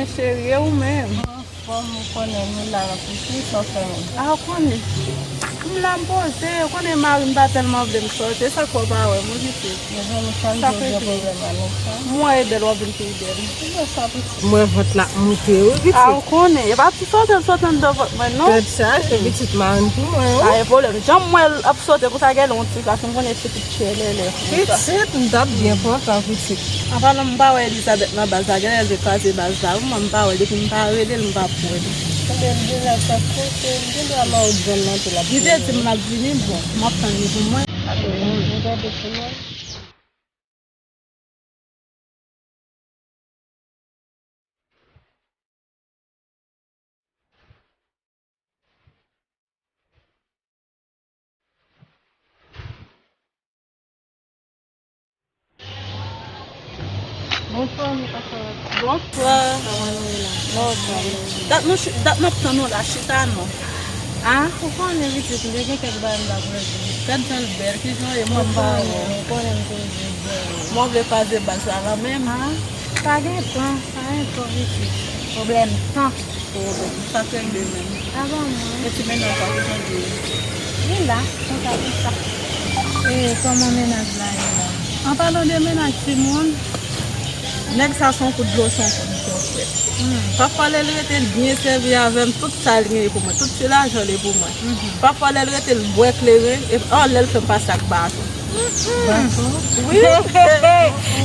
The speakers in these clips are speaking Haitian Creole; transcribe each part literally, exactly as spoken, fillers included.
Cheri, e ou menm? Anfòm, ou konnen nou la, pitit, sa w fè menm? A, ou konnen. M la, m poze, ou konnen mari m pa tèlman vle m sòti, e sa k fè w pa wè m, wi, pitit. Mezanmi, sa m di w gen pwoblèm avèk sa. M wè e bèl, w ap vin pi bèl. Mwen vant la ap moute wi pitit. A, ou konnen, e pa ti sòti l sòti anndan vant mwen non. Tèt chaje pitit, marenn pou mwen wi. Pa gen pwoblèm. Jan m wè l ap sòti konsa, genlè yon ti kras, m konnen se pitit tchèlèlè konsa. Pitit, m t ap byen kontan pitit. An palan, m pa wè Elizabeth nan baz la, genlè l te kraze baz la wi, mwen m pa wè l, depi m pa rele l, m p ap wè l. Ebyen, m genlè fè kote, m gendwa ba w djòl nan tou l ap vini. Li te di m l ap vini, bon, m ap tann li pou mwen. Li gade pou mwen. Bonswa, mi papa. Bonswa. Kòman nou ye la? Bonswa. Dat nou, dat n ap tann ou la, chita non. A, ou konnen pitit, m te gen kèk bagay m t ap regle. Gad jan l bèl, kijan w ye, mwen m pa wè w. Ou konnen m toujou bèl. Mwen vle kwaze baz la la menm. A, pa gen tan, pa gen tan pitit. Pwoblèm tan. Pwoblèm, sa kenbe menm. Avan mwen. E ti mennaj la, kijan l ye? Li la, konsa, konsa. E, kòman mennaj la ye la? An palan de mennaj timoun, nèg sa se yon kout dlo, se yon kout dlo frèt. Pafwa lè l rete, l byen sèvi avè m, tout sa l genyen pou mwen, tout ti lajan li pou mwen. Pafwa lè l rete, l bwè kleren, e an lè l fè m pase ak baton. Baton? Wi.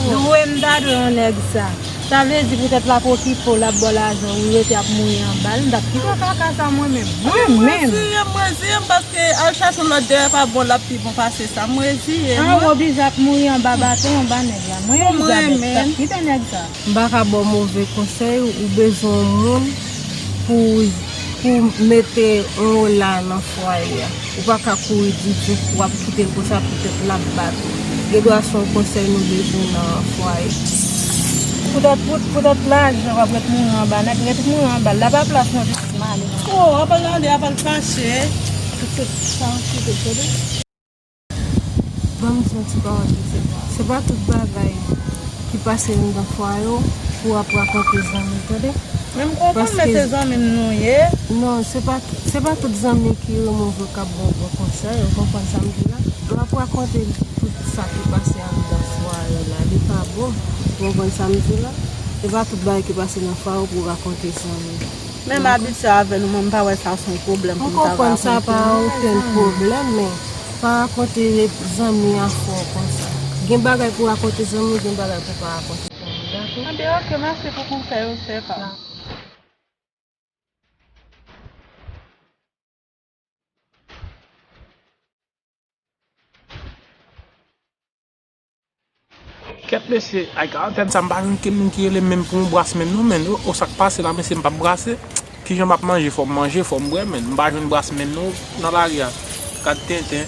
Dwe m ta dwe yon nèg sa. Sa vle di poutèt l ap okipe w, l ap ba w lajan, ou rete ap mouri anba l, m t ap kite w kaka sa mwen menm. Mwen menm. M reziye m, m reziye m paske al chache yon lòt dèyè pa bon, l ap pi bon pase sa. M reziye m. An, ou oblije ap mouri anba baton, anba nèg la. Mwen, Elizabeth, m t ap kite nèg sa. M pa ka ba w move konsèy, ou bezwen yon moun pou, pou mete yon ola nan fwaye a. Ou pa ka kouri ditou, w ap kite l konsa poutèt l ap bat ou. Gendwa se yon konsèy nou bezwen nan fwaye. Poutèt, pout-, poutèt lajan, w ap ret mouri anba nèg, ret mouri anba l. La pa plas mwen pitit, m ale non. O, apa l ale, apa l fache. Tout sa, tout sa, tande. Ban m di yon ti pawòl, pitit. Se pa tout bagay ki pase anndan fwaye w pou w ap rakonte zanmi w, tande? Men m konprann, men se zanmi m nou ye. Non, se pa, se pa tout zanmi ki remove w k ap ba w bon konsèy, ou konprann sa m di la? Lè w ap rakonte tout sa ki pase anndan fwaye w la, li pa bon. Ou konprann sa m di la? Se pa tout bagay ki pase nan fwaye w pou w rakonte zanmi w. Men m abitye avè nou, mwen m pa wè sa se yon pwoblèm pou m ta rakonte. M konprann sa pa okenn pwoblèm, men pa rakonte zanmi a fò konsa. Gen bagay pou rakonte zanmi w, gen bagay pou pa rakonte zanmi w, dakò? Anben, oke, mèsi pou konsèy ou, sè pa. Kèt mesye, ay karantèn sa, m pa jwenn kenn moun ki rele m menm pou yon bras menm non, menn. O, o, sa k pase la, mesye, m p ap brase. Kijan m ap manje? Fò m manje, fò m bwè, menn. M pa jwenn bras menn non, nan lari a. Gad tenten.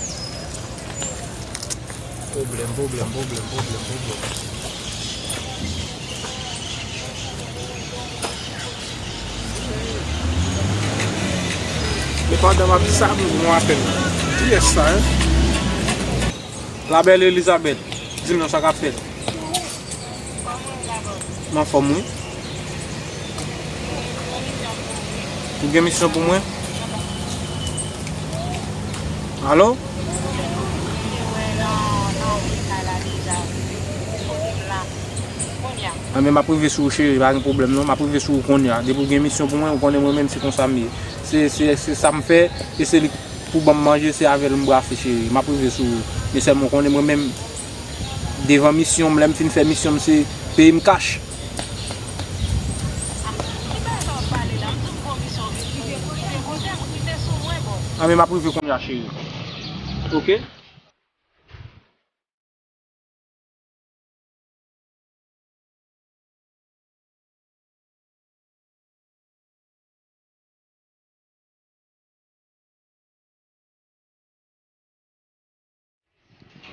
Pwoblèm, pwoblèm, pwoblèm, pwoblèm, pwoblèm. Men pandan m ap di sa, m gen yon apèl. Kiyès sa, en? La belle Elizabeth, di m non, sa k ap fèt? M anfòm, wi. Ou gen misyon pou mwen? Alo? Anben, m ap rive sou ou, cheri, pa gen pwoblèm non. M ap rive sou ou kounye a. Depi w gen misyon pou mwen, ou konnen mwen menm se konsa m ye. Se, se, se sa m fè, e se li k pou ban m manje, se avè l m brase, cheri. M ap rive sou ou. Men sèlman, ou konnen mwen menm, devan misyon m, lè m fin fè misyon m, se peye m kach. Anben, m ap rive kounye a, cheri. Oke?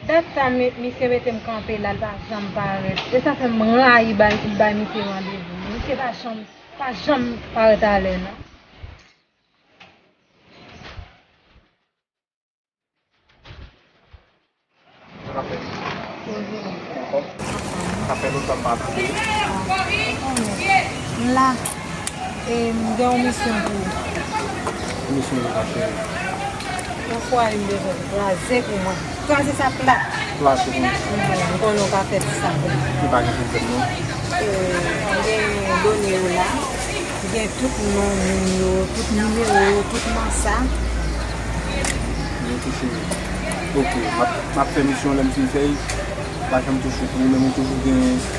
Dat sa, mi-, misye mete m kanpe la, l pa janm parèt. E sa fè m rayi bay, bay misye randevou. Misye pa janm, pa janm parèt alè, non. Sa k ap fèt? Anfòm? Sa fè lontan m pa tande w. M la, e m gen yon misyon pou ou. Ki misyon ou ka fè? Yon fwaye m bezwen kraze pou mwen. Kraze sa plat. Plat pou mwen. Mhm, m konnen w pa fè ti sa pou mwen. Ou pa gen pwoblèm, non. E, m gen done yo la. M gen tout non moun yo, tout nimewo yo, tout nan sa. Byen touche. Ok, m ap, m ap fè misyon lè m fin fè l. Pa janm touche pou ou, men ou toujou gen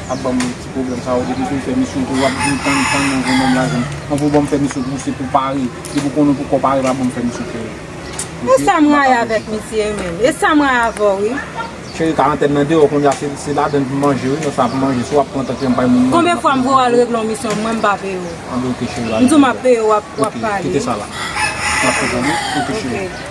ap ban m ti pwoblèm sa yo. Depi w fin fè misyon pou ou, w ap vin tann, tann nan granmoun lajan. Anvan w ban m fè misyon pou ou, se pou pare. Depi w konnen w poko pare, pa ban m fè misyon pou ou. E sa m rayi avèk misye menm. E sa m rayi avè w, wi. Cheri, karantèn nan deyò, kounye a se, se ladann pou manje, wi, nan sa pou manje. Si w ap pran tan, se m bay moun manje. Konbyen fwa m voye w al regle yon misyon, mwen m pa peye w? Anben, ok, cheri, ale. M di w m ap peye w, w ap, w ap pale. Ok, kite sa la. M ap fè pou ou, ok, cheri. Ok.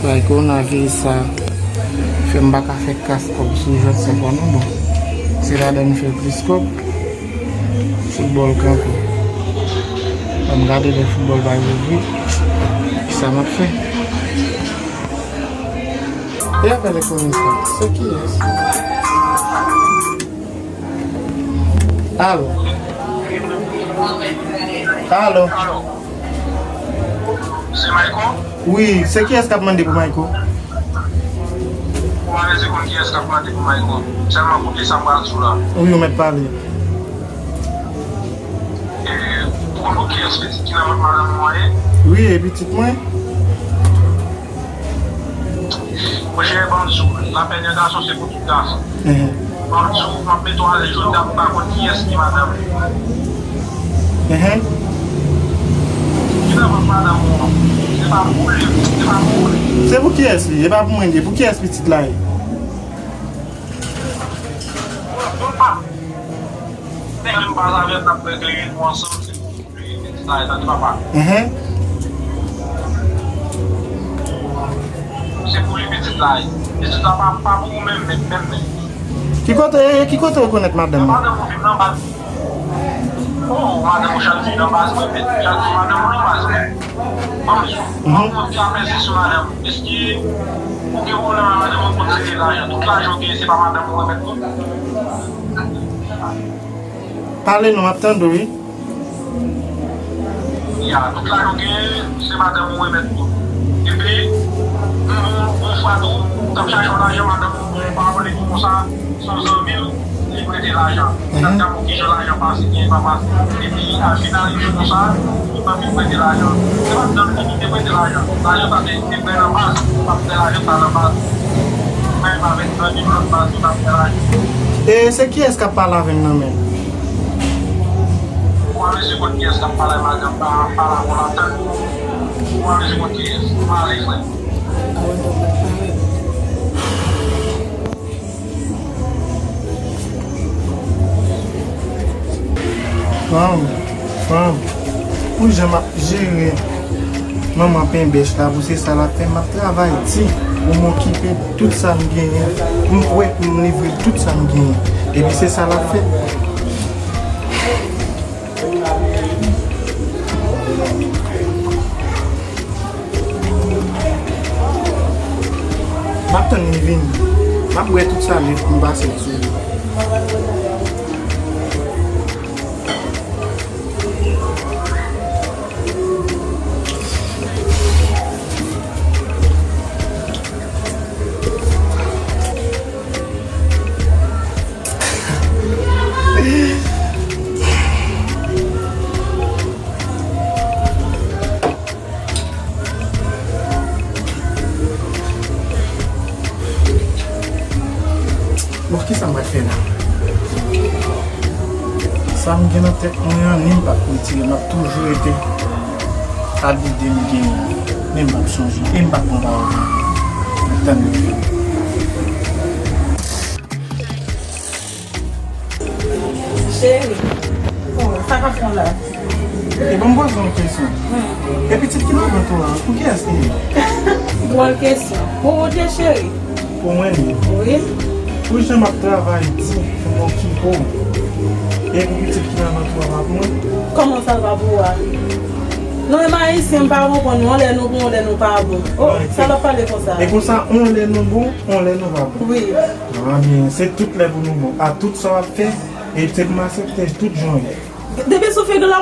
Bay kowonaviris sa fè m pa ka fè kras kòb sou jwèt sa fò non, bon. Se ladan m fè plis kòb. Foutbòl kanpe. Ban m gade lè foutbòl va louvri. Kisa m ap fè? E apèl ekonomis la? Se kiyès? Alo? Alo? Se Mayko? Wi, se kiyès k ap mande pou Mayko? Ou pa bezwen konn kiyès k ap mande pou Mayko. Sèlman koute sa m pral di w la. Wi, ou mèt pale. E, ou konn pou kiyès pitit ki nan vant madanm ou an ye? Wi, e pitit mwen. Monchè, ban m di w, lapè nan gason se pou tout gason. Mhm. Ban m di w, m ap mete w alèz jodi a pou w ka konn kiyès ki madanm ou. Mhm. Ki nan vant madanm ou an, se pa pou ou li ye, se pa pou ou li ye. Se pou kiyès li ye? E pa pou mwen li ye. Pou kiyès pitit la ye? Pou, pou pa. Nèg menm pa avè n ap regle nou ansanm, se pou li ye pitit la ye, tande papa. Mhm. Se pou li pitit la ye. Pitit la pa, pa pou ou menm, menm, menm, menm. Ki kote, e, ki kote ou konèt madanm nan? Madanm ou vin nan baz. Oh, madanm ou chak jou nan baz mwen, men chak jou madanm ou nan baz mwen. Ban m di w, ban m di w, ou ap pèse sou madanm ou. Eski ou gen pwoblèm ak madanm ou pou trete lajan? Tout lajan ou genyen, se pa madanm ou remèt ou? Pale non, m ap tande w, wi. Ya, tout lajan w genyen, se madanm ou remèt tou. Epi, yon, yon fwa tou, ou t ap chache yon lajan, madanm ou ba w pawòl, li di w konsa, se yon zanmi l, li prete lajan. Ou t ap gade kijan lajan pase, kijan pa pase. Epi, al final, li di w konsa, zanmi l prete lajan. Se pa zanmi li te prete lajan. Lajan sa te, te pran nan baz, li pa prete lajan sa nan baz. Menm avèk zanmi m lòt baz, li pa prete lajan. E se kiyès k ap pale avè m nan menm? Ou pa bezwen konn kiyès k ap pale ak madanm pa, pa la pou l ap tann. Ou pa bezwen konn kiyès. Ou pa ale frè. Fanm, fanm, pou jan m ap jere manman penbèch la, pou se sa l ap fè, m ap travay di pou m okipe tout sa m genyen, pou m wè pou m livre tout sa m genyen. Epi se sa l ap fè. M ap tann li vini. M ap wè tout sa nèf pou m pase l sou li. Bon, kisa m pral fè la? Sa m gen nan tèt mwen an, ni m p ap retire, m ap toujou rete ak lide m genyen. Men m p ap chanje, e m p ap pran pawòl mwen. M ap tann li. Cheri, oh, sa k ap fè w la? E ban m poze yon kesyon. E pitit ki nan vant ou a, pou kiyès li ye? Dwòl kesyon. Pou ou te cheri? Pou mwen li ye. Wi. Pou jan m ap travay di pou m okipe w. E pou pitit ki nan vant ou a pa pou mwen? Kòman sa l pa pou ou a? Nou menm Ayisyen, m pa konprann nou, yon lè nou bon, yon lè nou pa bon. Oh, sa l ap pale konsa? E konsa, yon lè nou bon, yon lè nou pa bon. Wi. Ah, byen, se tout lè pou nou bon. A tout sa w ap fè, e se pou m aksepte tout jan w ye. Depi sou figi l la.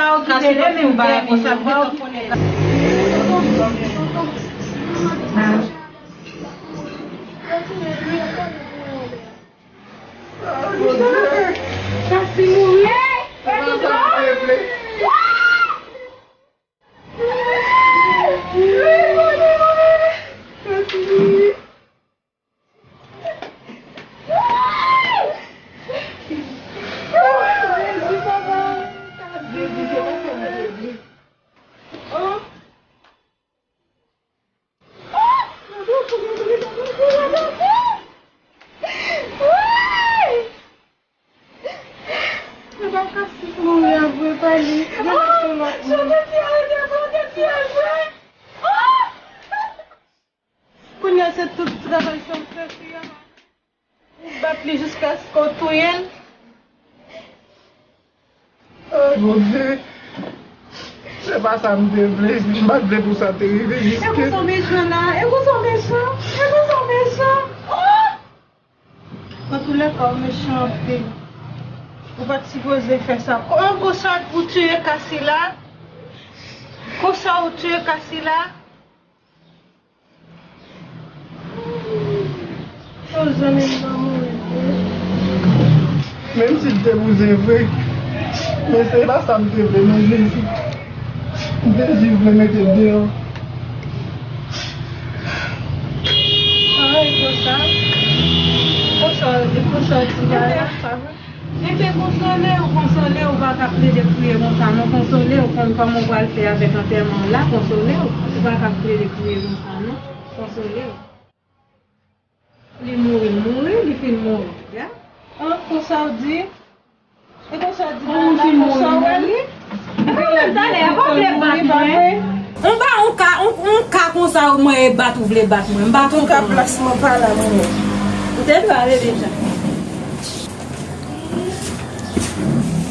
Ou kite li, men ou pa reponn sa, ou pa reponn. Kasi mouri. Kounye a se tout travay sa w fè fi a. Ou bat li jiskaske w touye l. Bondye, se pa sa m te vle. M pa t vle pou sa te rive jiske. E konsa w mechan la, e konsa w mechan, e konsa w mechan. Oh! Antoulèka, w mechan anpil. Ou pa t sipoze fè sa. Kon, konsa ou tiye Kasila? Konsa ou tiye Kasila? Oh, zanmi m pa mouri vre. Menm si l te bouzen vre, men se pa sa m te vle non, Jezi. M te jis vle mete l deyò. Ay, konsa. Konsa, konsa, ti bagay la, pa vre? Enben, konsole w, konsole w, ou pa ka plede kriye konsa non, konsole w, konn kòman w pral fè avèk antèman w la, konsole w, ou pa ka plede kriye konsa non, konsole w. Li mouri, l mouri, li fin mouri, ya. An, konsa w di? E konsa w di la, la, konsa w wè l? Epi menm talè a, pa vle bat mwen. M pa yon ka, yon, yon ka konsa mwen e bat ou vle bat mwen. M pa konprann. An tou ka, plas mwen pa la, mwen. Ou te dwe ale deja.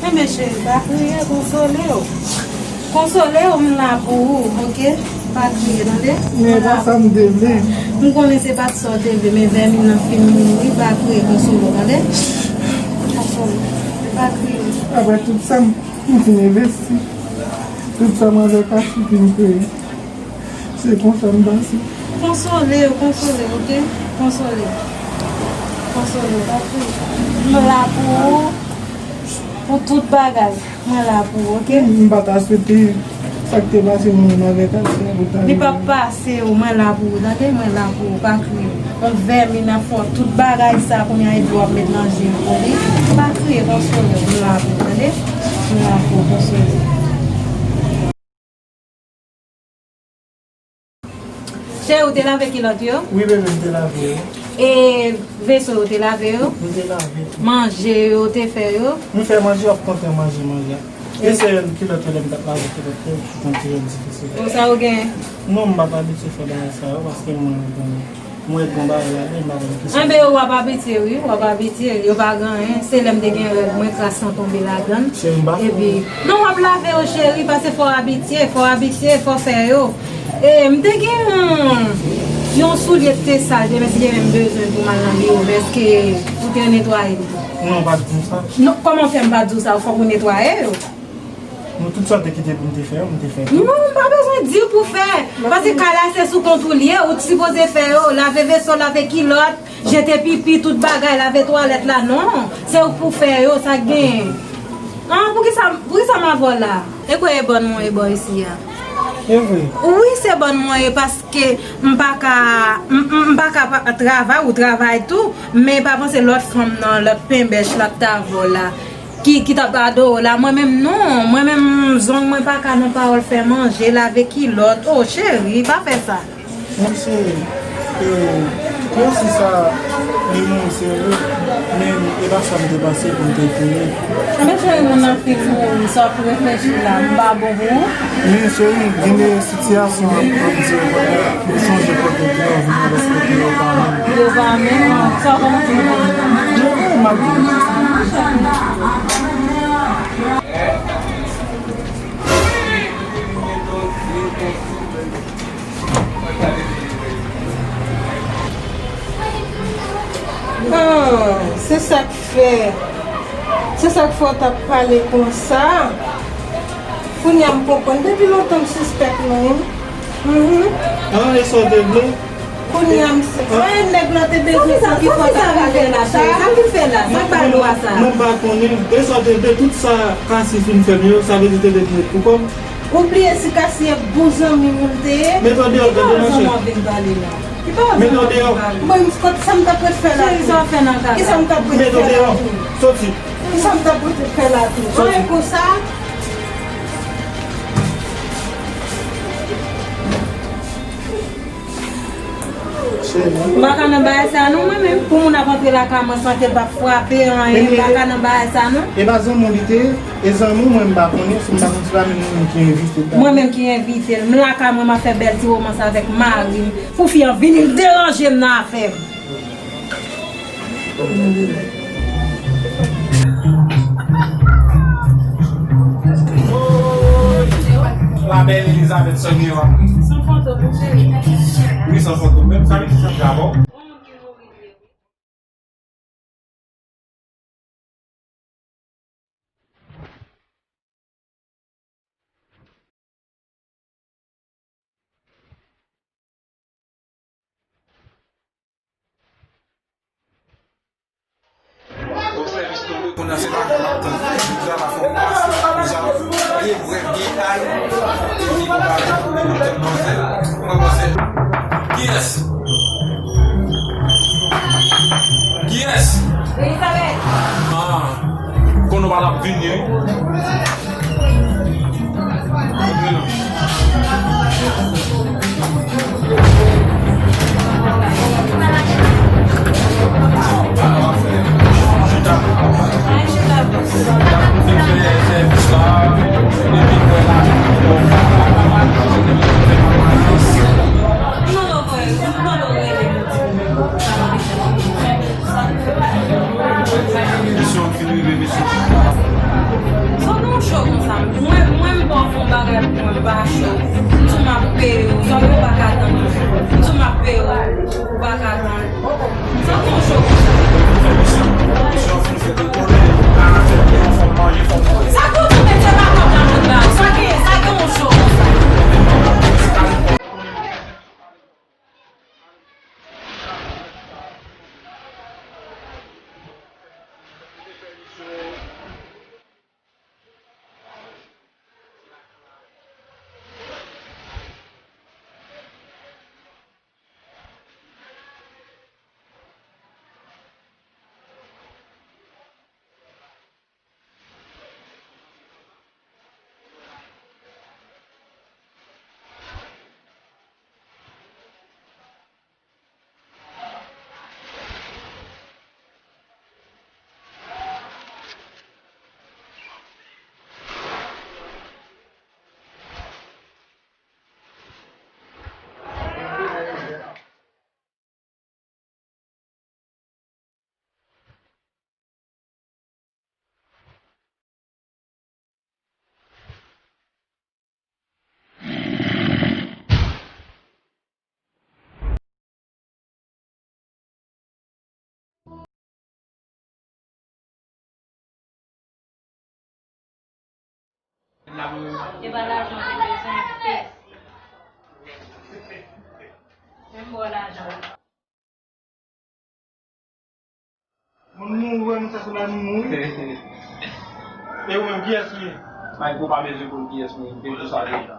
Enben cheri, pa kriye, konsole w. Konsole w, m la pou ou, oke? Pa kriye, tande? Men pa sa m te vle. M konnen se pa t sa w te vle, men vèmin nan fin mouri, pa kriye, konsole w, tande? Konsole w, pa kriye. Apre tout sa m, m fin envesti, tout sa m avèk Achi fin peye. Se konsa m pase. Konsole yo, konsole, oke? Konsole. Konsole, pa kriye. M la pou ou, pou tout bagay. Mwen la pou ou, oke? M pa ta swete sa k te pase mwen menm avèk Achi a pou ta rive. Li p ap pase w, mwen la pou ou, tande? Mwen la pou ou, pa kriye. Yon vèmin ap fè w tout bagay sa, kounye a epi w ap met nan je w pou li. Pa kriye, konsole w, m la pou ou, tande? M la pou ou, konsole w. Cheri, ou te lave kilòt yo? Wi, bebe, m te lave yo. E veso, ou te lave yo? M te lave tou. Manje yo, ou te fè yo? M fè manje, w ap kontan manje, manje. E se kilòt yo, lè m t ap lave kilòt yo, ki konn ti jan difisil. Bon, sa ou gen? Non, m pa t abitye fè bagay sa yo, paske mwen, bon, Mwen gon bagay la, men m pa konn kisa. Enben, w ap abitye, wi, w ap abitye. Yo pa gen anyen. Se lè m te gen règ mwen, kras lan tonbe ladan l. Cheri, m pa fè. Epi, non, w ap lave yo, cheri, paske fò w abitye, fò w abitye, fò w fè yo. E, m te gen yon, yon soulye ki te sal, demen si te menm bezwen pou m al nan biwo, men èske ou te netwaye li? Non, w pa t di m sa. Non, kòman fè m pa di w sa? Fòk ou netwaye yo. Non, tout sa w te kite pou m te fè yo, m te fè tou. Non, m pa bezwen di w pou fè. Paske kay la se sou kont ou l ye, ou t sipoze fè yo, lave veso, lave kilòt, jete pipi, tout bagay, lave twalèt la, non. Se ou k pou fè yo, sa k genyen? An, poukisa, poukisa m avè w la? E kwè e bòn mwen ye bò isi a? E vre? Wi, se bòn mwen ye, paske m pa ka, m, m, m pa ka pa travay, ou travay tou, men pa panse lòt fanm nan, lòt penbèch la k t avè w la. Ki, ki t ap adore w la, mwen menm non, mwen menm zong mwen pa ka nan pawòl fè manje, lave kilòt, oh cheri, pa fè sa. Wi cheri, e, mèsi sa, li mouri se vre, men e pa sa m te panse pou m te kriye. Men cheri, moun nan fin mouri, sa w ap reflechi la, m pa bon pou ou? Men cheri, gen de sitiyasyon ap, ap di yo konnen, ou chonje kote w te, ou vin rès kote yo pa menm. Yo pa menm, sa w panse? Yo pa menm. Ah, se sa k fè. Se sa k fè w t ap pale konsa. Kounye a m konprann. Depi lontan m sispèk nou, wi. Mhm. Ah, e sa w te vle? Kounye a m si. Ah. Mwen, nèg la te bezwen sa ki fò ta pale la sa. Sa ki fè la? Sa k ba l dwa sa? Mwen pa konnen. E sa w te vle? Tout sa Kasi fin fè m yo, sa vle di te vle pou kò m? Ou bliye si Kasi e bon zanmi m te ye? Met w deyò, gade mache. Ki bò zanmi w vin pale la? Ki bò zanmi w vin pale? Mwen, kot sa m t ap ret fè la tou? Ki sa w fè nan kay la? Ki sa m t ap ret fè la tou? Met w deyò. Soti. Ki sa m t ap ret fè la tou? Soti. Anyen konsa. M pa ka nan bagay sa non, mwen menm. Pou moun ap antre lakay mwen san ke l pa frape anyen, m pa ka nan bagay sa non. E pa zanmi w li te ye, e zanmi w mwen m pa konnen, si m pa konn se pa menm mwen menm ki envite l. Mwen menm ki envite l. M lakay mwen, m ap fè bèl ti womans avèk mari m. Pou fi an vini, l deranje m nan afè m. La belle Elizabeth Sonia. San fantom, mon cheri. Wi, san fantom. Menm sa, li se sa dabò. Bon, sèvis tonbe, kounye a se lajan n ap tann. Deja la fè yon pase, deja de brèv byen kay, epi konpa pou yon jèn manzè. Mwen panse. Kiyès? Kiyès? Elizabeth. Ah, konnen w pa t ap vini, wi. Sa w gen yon cho konsa? Mwen, mwen, m pa fè yon bagay pou mwen, m pa cho. M di w m ap peye w. Sa w gen w pa ka tann mwen? M di w m ap peye w, ou pa ka tann. Sa w gen yon cho konsa? Sa w gen w cho konsa? Sa w gen yon cho konsa? Sa w gen, sa w gen yon cho konsa? E pa lajan li bezwen, pyès. Menm bò lajan. Moun mouri, wè, moun sa se la nou mouri. E ou menm, kiyès ou ye? Mayko pa bezwen konn kiyès mwen ye, m te di w sa deja.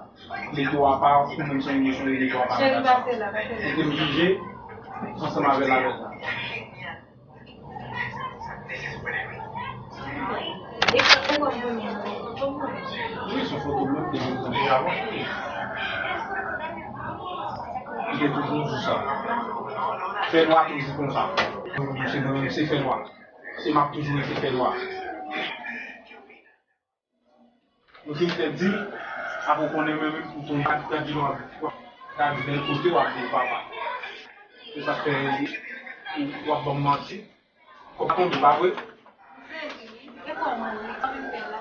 Mete w apa, ou menm se yon moun, se yon mete w apa. Cheri, pase la, pase la. Mete m jije ansanm avè l avè sa. Wi, se yon foto mwen ki te gen deja avan. Li te toujou di sa. Fè nwa toujou konsa. Se mwen menm, se fè nwa. Se m ap toujou rete fè nwa. Nou fin fè dil, apre w konnen mwen menm pou tonbe, w ap di w ap, w ap gade bèl kote, w ap di papa. Se sa k fè w ap ban m manti. Kòb tonbe, pa vre? Jezi, e kòman wi, sa vin fè la?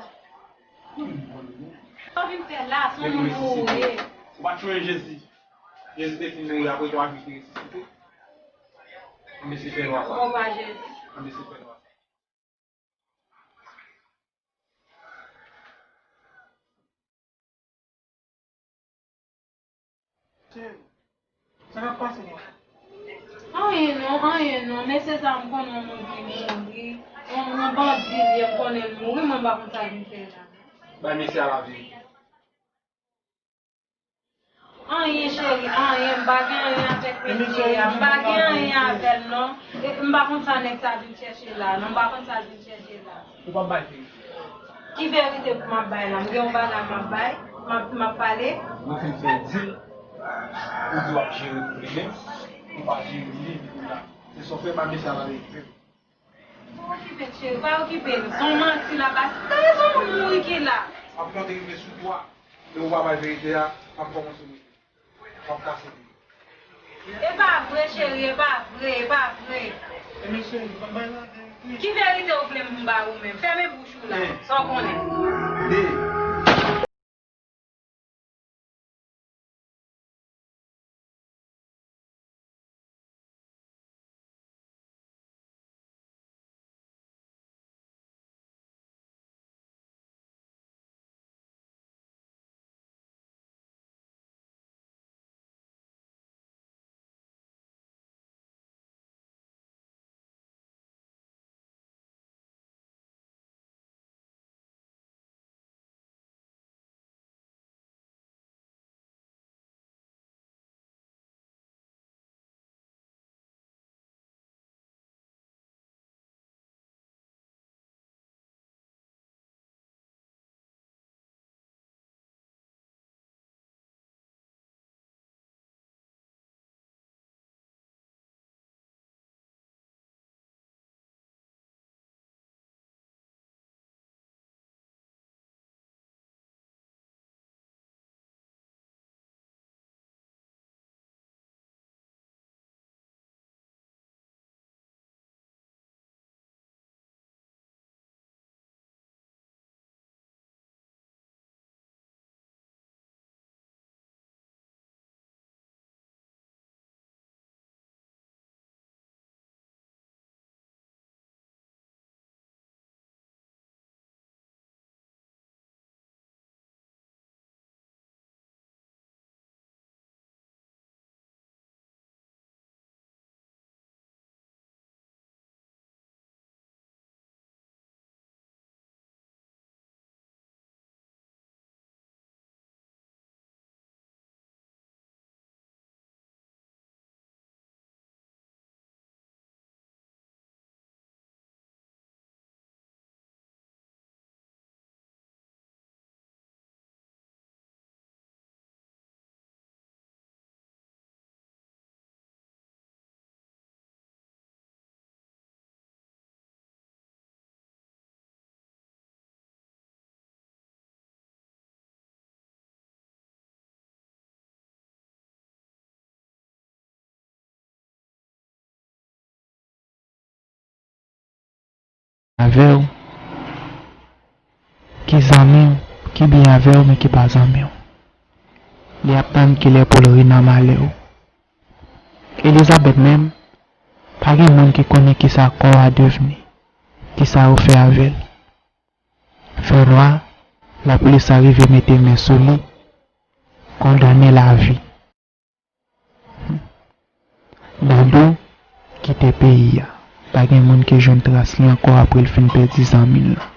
Sa vin fè la, se yon moun mouri. Ou pa t sonje Jezi? Jezi te fin mouri, apre twa jou, li te resisite. Anben se fè nwa sa. Anben se fè nwa sa. Sa k ap pase konsa? Anyen non, anyen non. Mesye sa a, m konnen yon moun ki mouri. Yon, yon bandi li ye, m konnen l mouri, mwen m pa konn sa l vin fè la. Bay mesye a laverite. Anyen, cheri, anyen. M pa gen anyen avèk mesye a. M pa gen anyen avè l, non. E m pa konn sa nèg sa vin chèche la, non. M pa konn sa l vin chèche la. Ou p ap bay verite. Ki verite pou m ap bay la? M gen yon bagay m ap bay, m ap, m ap pale. Nou fin fè dil, ou di w ap jere pou li menm, ou pa jere li, li pou la. Se sa w fè, pa mesye a laverite. Pa okipe l, cheri, pa okipe l. Se yon manti l ap bay. Tande, se yon moun mouri ki la. M ap monte rive sou twa, e ou pa bay verite a, m ap kòmanse mete. M ap kase li. E pa vre, cheri, e pa vre, e pa vre. E men cheri, ban m bay laverite. Ki verite ou vle m ba ou menm? Fèmen bouch ou la, sa w konnen. De. Avè w, ki zanmi w, ki byen avè w, men ki pa zanmi w. Li ap tann kilè pou l ri nan malè w. Elizabeth menm, pa gen moun ki konnen kisa kò a devni, kisa yo fè avè l. Fènwa, lapolis arive mete men sou li, kondane l a vi. Dadou kite peyi a. Pa gen moun ki jwenn tras li ankò apre l fin pèdi zanmi l lan.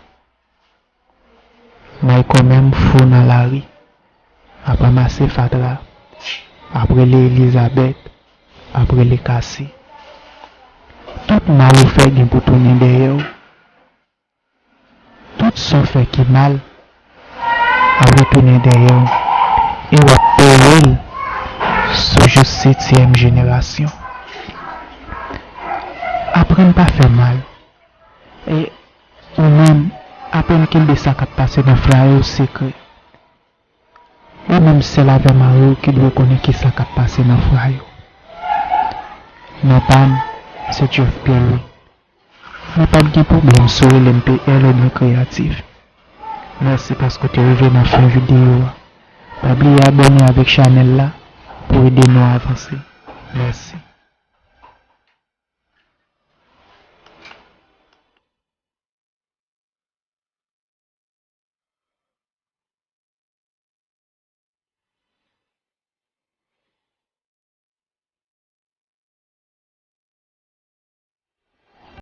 Mayko menm fou nan lari, ap ranmase fatra, ap rele Elizabeth, ap rele Kasi. Tout mal ou fè gen pou tounen dèyè w. Tout sa w fè ki mal ap retounen dèyè w e w ap peye l sou jis setyèm jenerasyon. Aprann pa fè mal. E ou menm, aprann kenbe sa k ap pase nan fwaye w sekrè. Ou menm sèl avè mari w ki dwe konnen kisa k ap pase nan fwaye w. Non pa m, se Jeff Pierre Louis. Nou p ap gen pwoblèm si w rele m P L oubyen Kreyatif. Mèsi paske w te rive nan fen videyo a. Pa bliye abòne avèk chanèl la pou ede nou avanse. Mèsi.